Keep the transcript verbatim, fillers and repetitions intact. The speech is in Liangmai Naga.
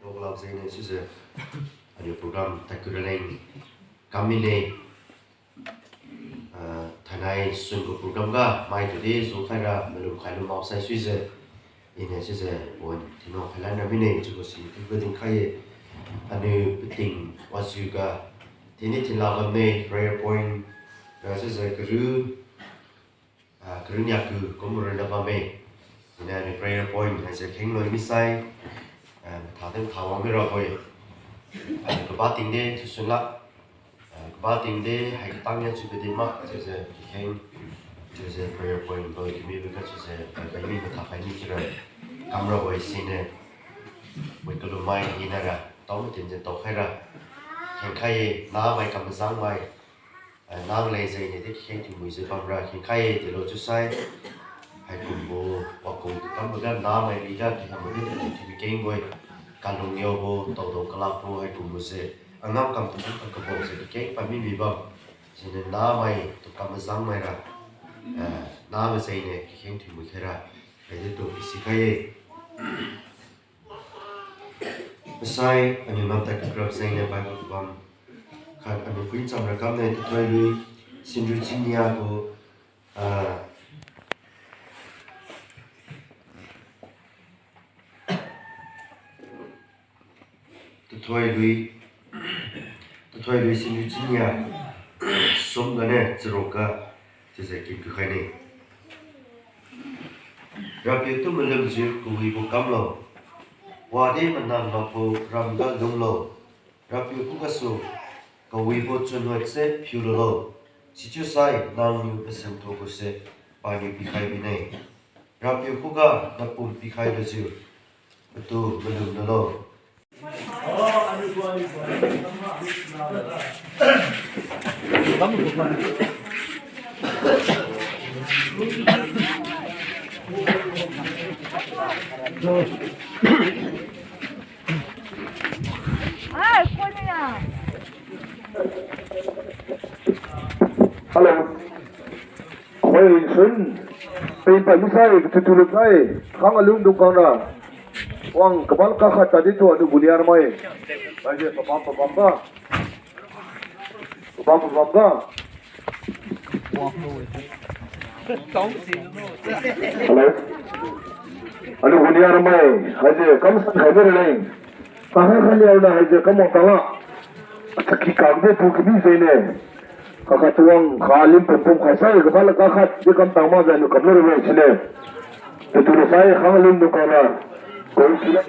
Doglak jeng ne chiujiu, aliu program tadkiu raleng kam mine. Ah, thainai sungu program ga mai tudi jukhaira malum khailu maksai suijiu, iniu chiujiu pon thinlo khailan ra mine chiubo si thiubo dinkhai-e. Aliu pating wajiu ga thinni thinla bamme, prayer point ga chiujiu kariu, ah, kariu niakiu kum ronna bamme. Iniu aliu prayer point haise kheng loi misai, ah, matha din tha wang mirabo-e. Aliu kaba tingde chiu sunlak, ah, kaba tingde hai katang niachiu kadi mak chiujiu kikheng, chiujiu prayer point loi kamibo ga chiujiu, ah, kaimi matha khaini chiura kamrabo-e siniu. Wi kalumai hina ra tao matinjiu taokhaira khengkhai-e, namai kamazangmai, ah, nang leng jengniu di kikheng thiumuijiu bamra khengkhai-e delo chiusai, haikumbo wakung kakambo ga namai riga kihambo di tadi thiumi kengbo-e. Kalung yaobo, taodao kalakbo haikumbo se, angam kam tu kam kabokjiu kakeng pami mibam. Siniu namai tu kamazangmaira, ah, namai jengniu kikheng thiumui khaira, haidi tu pisikhai-e. Asai, aliu namtad kakrap jengniu Bible kabam khat aliu phuicham ra kamne, Tathoilui sinriu chinia gu, ah, Tathoilui, Tathoilui sinriu chinia, sum ganiu charuk ga chiujiu kin kukhaine. RAPIU tu malumjiu kawibo kamlo, wadi manam makbo ramga lunglo. RAPIU khugasu kawibo chunwatse phiululo. Sichiusai nangniu pasan thubo se paniu pikhai bine. RAPIU khuga napum pikhai lujiu patu malum lulo. Ai, koniu. Hello. Hoi sun. Pei pa misai, tutu lusai. Khang alung dung kang ra. Wang kabal kakhat tadi tu anu buniar mai. Bai je, papam, papam ba. Papam, papam ba. Hello. Anu buniar mai. Haije, kam san khai bere leng. Kaha khaliauna haije kam wang tala. Chaki kagde pu kibi jene. Kakatuang khalim pum pum khai sai kabal kakhat di kam tang ma jai nu kam lere sine. Tutu lusai khang alung dung kang ra. Koi sine.